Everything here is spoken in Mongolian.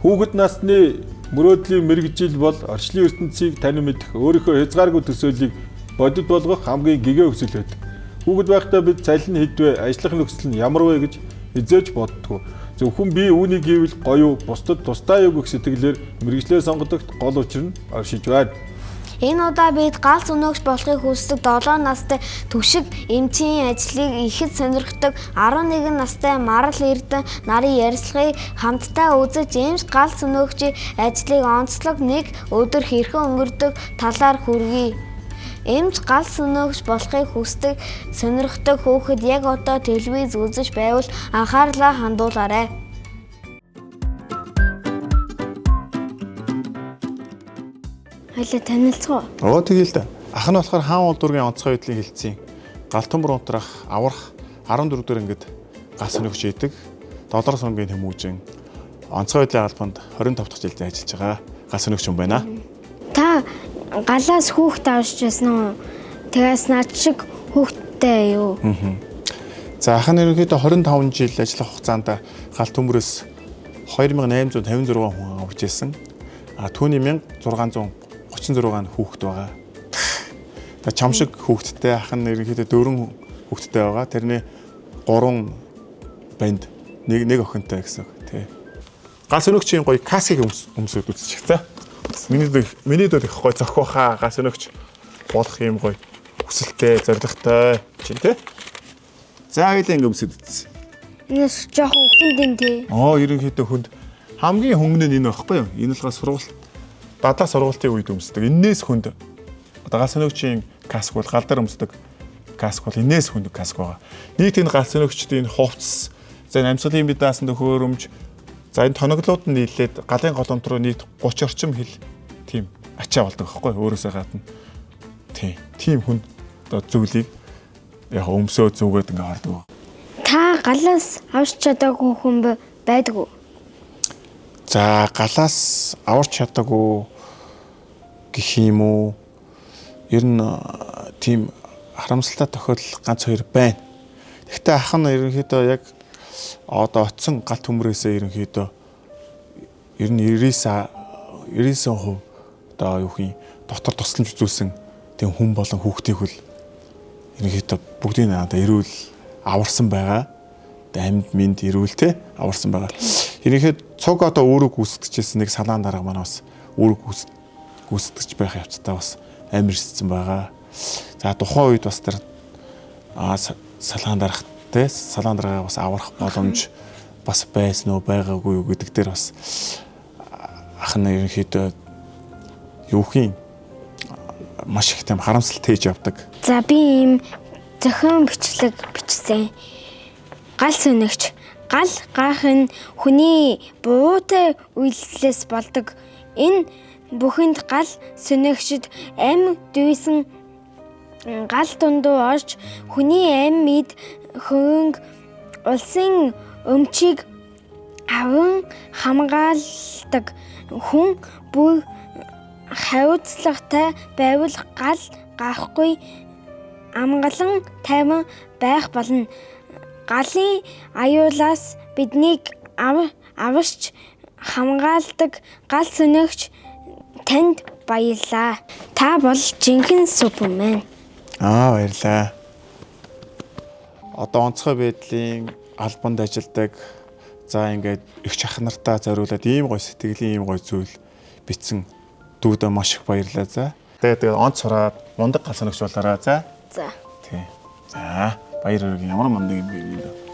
Хүүхэд насны мөрөөдлийн мэргэжил бол орчлын ертөнцийг танин мэдэх, өөрийнхөө хязгааргүй төсөөллийг бодит болгох хамгийн гэгээ хүсэл байдаг. Хүүхэд байхдаа бид цалин хэд вэ, ажиллах нөхцөл нь ямар вэ гэж хизээж боддгоо. Зөвхөн би үүнийг хийвэл гоё, бусдад тустай юу гэх сэтгэлээр мэргэжлээ сонгодогт гол учир нь оршиж байна. Энэ удаа бид гал сөнөөгч болохыг хүсдэг 7 настай Түшиг эмчийн ажлыг ихэд сонирхдог 11 настай Марал Эрдэнэ нарын ярилцлагыг хамтдаа үзэж эмч гал сөнөөгчийн ажлыг онцлог нэг өдөр хэрхэн өнгөрдөг талаар хүргэе. Эмч гал сөнөөгч болохыг хүсдэг сонирхдог хүүхэд яг одоо телевиз үзэж байвал анхаарлаа хандуулаарай. Хоёлаа танилцах уу? Оо тэгэл л да. Ах нь болохоор хаан улдуургийн онцгой байдлын хэлтсийн гал төмөр унтрах, аврах 14 дэх ангид гал сөнөгч хийдэг. Долоор сумгийн тэмүүжин онцгой байдлын албанд 25 дахь жилдээ ажиллаж байгаа гал сөнөгч хүн байна. Та галаас хүүхд авч байсан уу? Тэгээс над шиг хүүхдтэй юу? За ах нь ерөнхийдөө 25 жил ажиллах хугацаанд гал төмөрөөс 2856 хүн авч ирсэн. А түүний 1636 нь хүүхэд байгаа. Тэгээ чам шиг хүүхэдтэй ах нь ерөнхийдөө 4 хүүхэдтэй байгаа. Тэрний 3 банд нэг охинтой гэсэн үг тий. Гал сөнөгчийн гоё каскыг өмсөд үзчих та. Миний дүүд их гоё зохиохаа гал сөнөгч болох юм гоё хүсэлтэй, зоригтой чинь тий. За хоёлаа ингэ өмсөд үзсэн. Энэс жоохон хүнд юм тий. Аа ерөнхийдөө хүнд хамгийн хөнгөн нь энэ байхгүй юу? Энэ болохоор сургууль дадлаа сургуулийн үед өмсдөг. Эннээс хүнд одоо гал сөнөгчийн каск бол гал дээр өмсдөг каск бол энээс хүнд каск байгаа. Нийт энэ гал сөнөгчдийн энэ хувцас, за энэ амьсгалын бие даасан төхөөрөмж, за энэ тоноглууд нь нийлээд галын голомт руу нийт 30 орчим хил тийм ачаа болдог байхгүй өөрөөсөө гадна. Тийм. Тийм хүнд одоо зүйлийг яг өмсөө зүгээд ингээ ордог. Та галаас авч чадаагүй хүн байдгүй? За галаас аварч чадаагүй гэх юм уу? Ер нь тийм харамсалтай тохиолдол ганц хоёр байна. Гэхдээ ах нь ерөнхийдөө яг одоо оцсон гал төмрөөсөө ерөнхийдөө ер нь 99% одоо юу хин дотор тусламж үзүүлсэн тийм хүн болон хүүхдийг хөл ерөнхийдөө бүгдийг одоо эрүүл аварсан байгаа. Амьд мэнд эрүүл те аварсан байгаа. Ерөнхийдөө цуг одоо үүрэг гүйцэтгэжсэн нэг салаан дарга манай бас үүрэг гүйцэтгэж байх явцдаа бас амар эрсдсэн байгаа. За тухайн үед бас тэр салаан даргат те салаан даргаа бас аврах боломж бас байсан уу байгаагүй юу гэдэг дээр бас ах нь ерөнхийдөө юу хин маш их тийм харамсалтай хийж явдаг. За би ийм зохион бичлэг бичсэн. Гал сөнөгч. Гал гарах нь хүний буруутай үйлдэлээс болдог. Энэ бүхэнд гал сөнөгчд ам дүйсэн гал дундуу орж хүний ам мэд хөрөнгө улсын өмчийг аван хамгаалдаг. Хүн бүр хариуцлагатай байвал гал гарахгүй амгалан тайван байх болно. Галын аюулаас биднийг аварч хамгаалдаг гал сөнөгч танд баярлалаа. Та бол жинхэнэ супермен. Аа баярлалаа. Одоо онцгой байдлын албанд ажилладаг. За ингээд эгч ах нартаа зориулаад ийм гоё сэтгэлийн ийм гоё зүйл бичсэн дүүдээ маш их баярлалаа. За. Тэгээд онц сураад мундаг гал сөнөгч болоорой. За. За. Тий. За. Баяр хүргэе. Ямар мундаг юм бэ?